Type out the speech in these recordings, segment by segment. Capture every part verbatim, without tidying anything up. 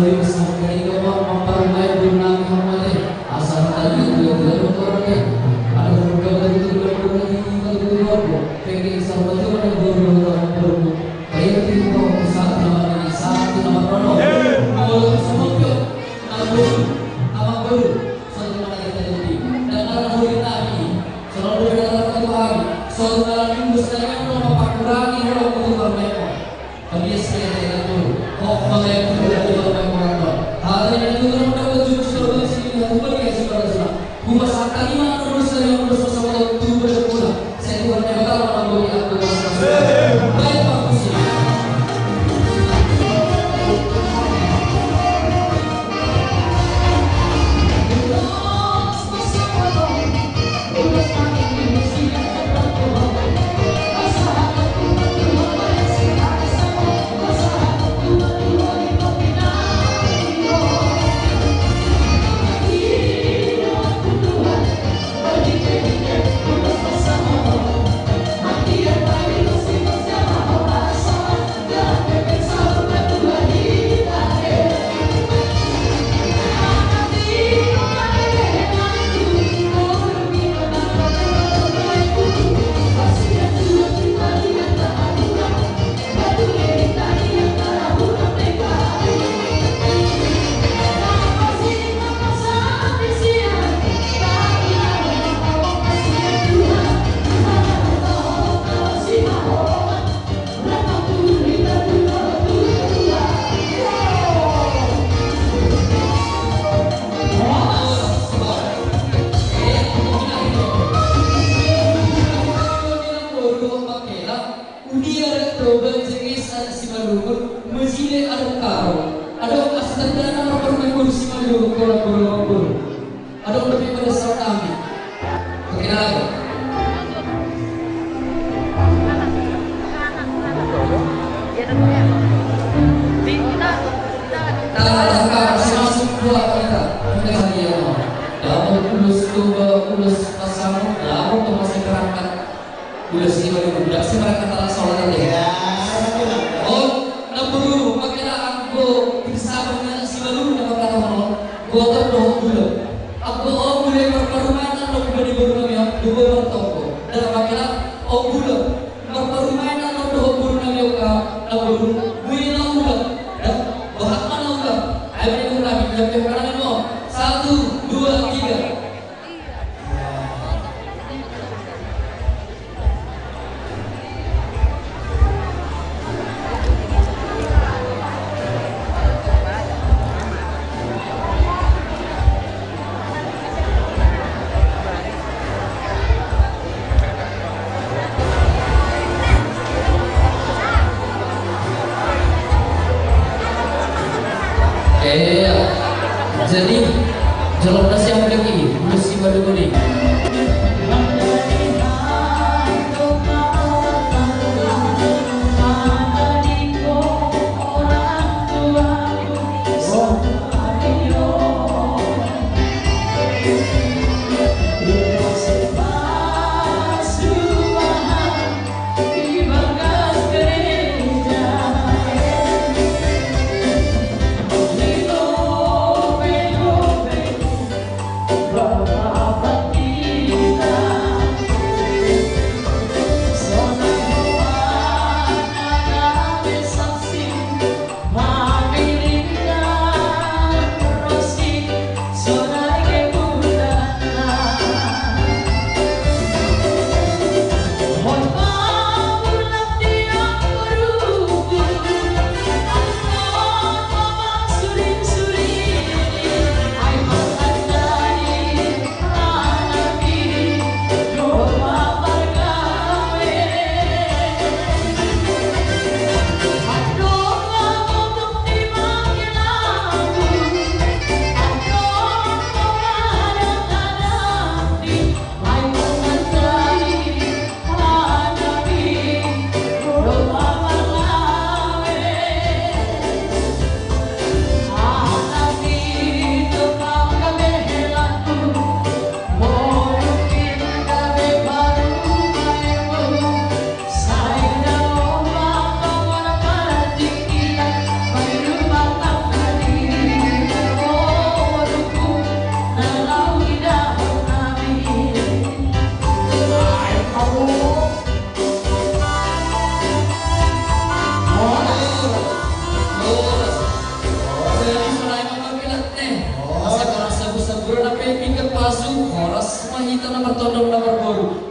Biasa ya, ya, ya. Hal yang itu dapat tujuh sudah berhasil dilakukan di Asia Tenggara. Buat saat tadi mana terus dari yang terus bersama tuh bersekolah. Saya Tuhan yang tahu apa boleh aku masuk. Baik, Pak Musi. Udia rek do banjenges anak Simalungun, mejile adong karo. Adong astandana marparumaen boru Simalungun, kola boru boru. Adong dope pada saut nami. Oke, dah. Nah, nah, nah, masuk buat kita. Kita hadiah. Dapot ulos Toba, ulos Pasamu, dapot tu masih berangkat. Ulos Simalungun, ulos Simalungun, kata soal tadi. Ya. Oh, namboru, pakai anggo bersama dengan Simalungun, apa kata mau? Gua tak mau ulos. Aku om mulai marparumaen, lo udah di baru kami, aku gua bertoko. Dan pakai om ulos, marparumaen, lo udah baru kami, oka, namboru, gue na ulos. Ya, bahat mana ulos? Ayo, ini ulos, kita kanan mau. Satu, dua, tiga.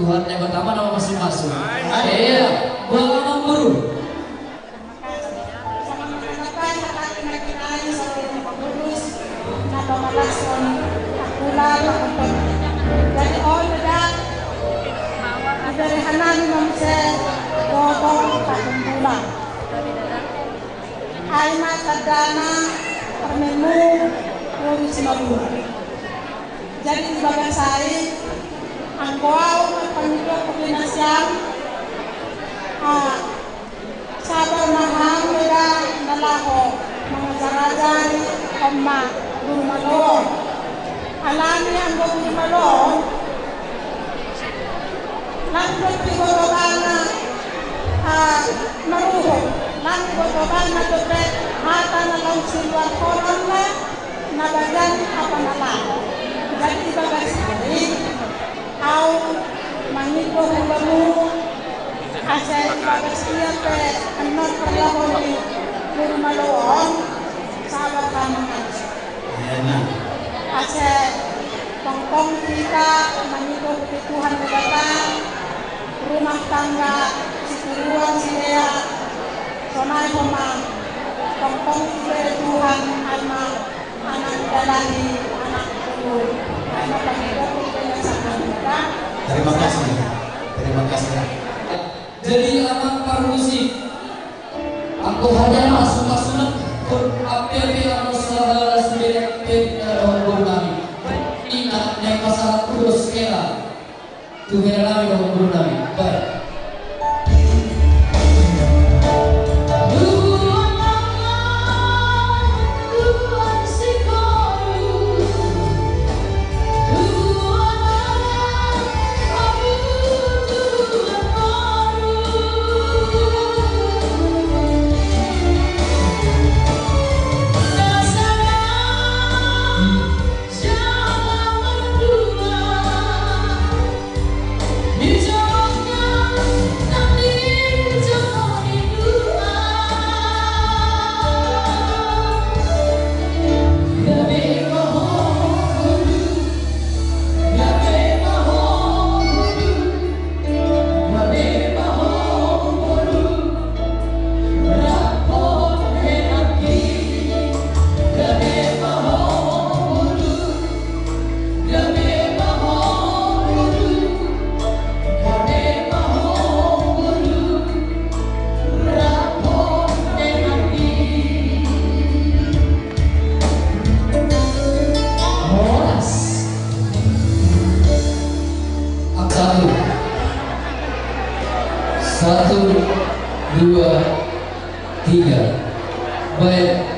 Tuhan Debata ma na mamasu-masu. Iya, boha ma, Guru. Jadi on da, ibere hanami ma muse gotong patung tulang. Ai ma tandana, permenmu, Guru Simalungun. Jadi di bagas ai, anggo au marpangidoan tu nasiam, ah, sabar ma hamu da na laho mangajar-ajari on ma Guru Malo on. Alani anggo Guru Malo on, lang dope gotobana, ah, maruhut, lang gotobana dope hata na laho siluarhon on ma na badan apa na laho. Jadi di bagas ai, au mangido hu bamu, asa di bagas ia pe annon parlaho ni Guru Malo on, sabar hamu. Asa tongtong hita mangido hu Tuhan Debata, rumah tangga situruan sidea, sonai homa tongtong dibere Tuhan ai ma anak dalahi, anak tolu. Ai ma pangidoan tu Debata. Terima kasih. Terima kasih. Jadi amang parmusik, anggo hata na mamasu-masu, ampir pe anggo sahala sude pe na dohot Guru nami. Ina na pasahat udos hela. Tu hela nami dohot Guru nami. Baik. Satu, dua, tiga. Baik.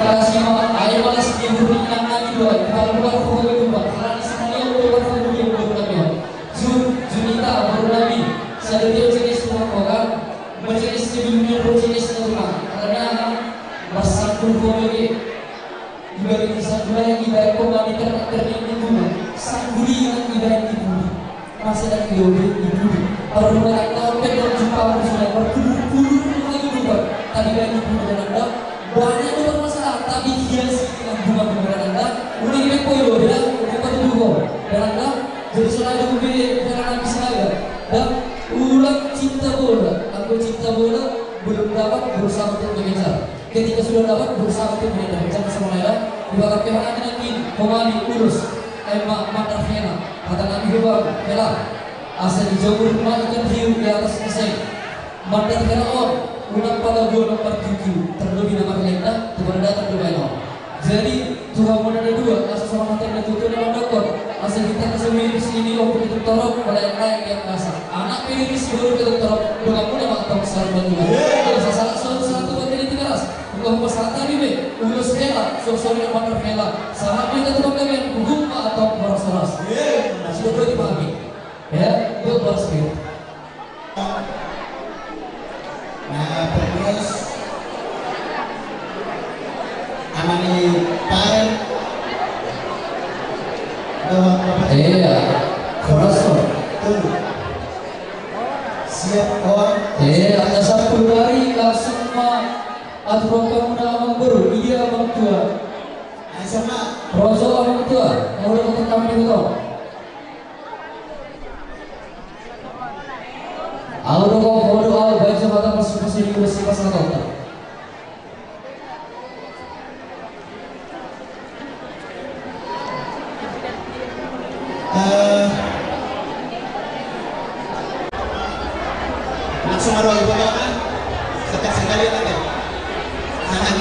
Makasih ma, ai mauliate di boru nami dua, di boru nami dua, di boru nami dua. Jun, Junita, boru nami, sadari on jenis tu ho kan, majenis sebelumnya, boru jenis tu ho kan, karena marsangkul ho bege. Ibarat i sangkul i, ibarat ho ma di ternak ternak di rumah. Sangkul i nang ibarat di pudi. Masa dan di lobi di pudi. Parrumah tangga pe dong jumpa harus mulai berkudur-kudur rumah di rumah. Tapi kan di pudi dan anda banyak do bermasalah. Tapi hias i nang bunga bunga dan anda. Udah di po yo ya, udah pada dulu. Dan anda jadi selalu lebih dalam bisa ya. Dan ulang cinta bola. Aku cinta bola belum dapat berusaha untuk mengejar. Ketika sudah dapat berusaha untuk mengejar, jangan sama ya. Ibarat pe hata nangkin, homali, ulos, ai ma mandar hela. Hata nami hubang, hela. Asa dijamur ma ikan hiu di atas ise. Mandar hela on, unang pada dua nomor tujuh, terlebih nomor hela, tu pada datang dua on. Jadi, tu hamu na dua, asa sama hata na tutu na mandokon. Asa hita na sumiri sini, ompu ketuk torop, pada yang lain yang kasar. Anak pe diri si boru ketuk torop, dua kamu nama tong sarban dua. Kalau sasalah selalu satu buat ini tiga ras. Bukan pasal tadi be, ulos hela, sosok yang mandar hela. Sahat kita tukang kalian, hukum atau boros-boros. Sudah dua dipahami. Ya, dua boros be. Nah, terus aman ni Paren. Dohot Bapak. Iya, boros. Tuh. Siap, on. Iya, ada satu hari langsung ma. Atur roha muna amang boru, iya amang tua. Ai sama. Rojo amang tua, mau dapat kami betul. Au do ko, au do au, baik sama tak pas pas ini udah sih pas atau tak. Eh, langsung aro ibu bapak, sekali sekali nanti. Anak